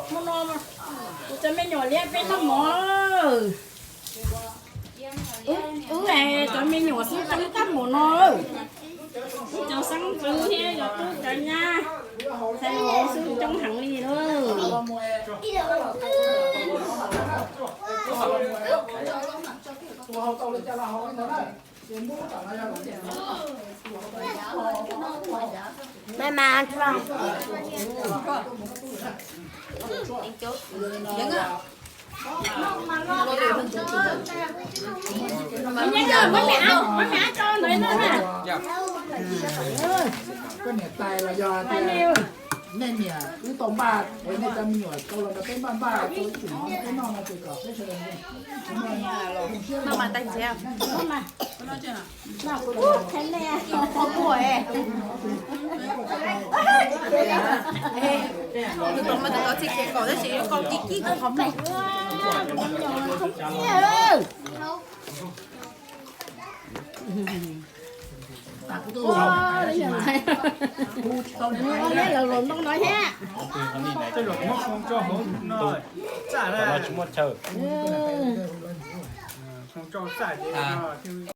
Hmo no kuv cov me nyuam liab peb noj mov. Wb cov me nyuam xwb coob kab mus no. Wb cov xeeb ntxwv thiab cov tub cov nyab, txhais hauv xwb coob heev li lauj. Mama, ăn không? Koj niam tais los yog tias nej niam wb tau npaj, nej cov me nyuam tau los nrog peb npaj npaj tau ib chim no peb noj no ces kom peb sawv daws Ua, ua, ua, ntoo no thiab. Tsis muaj chaw.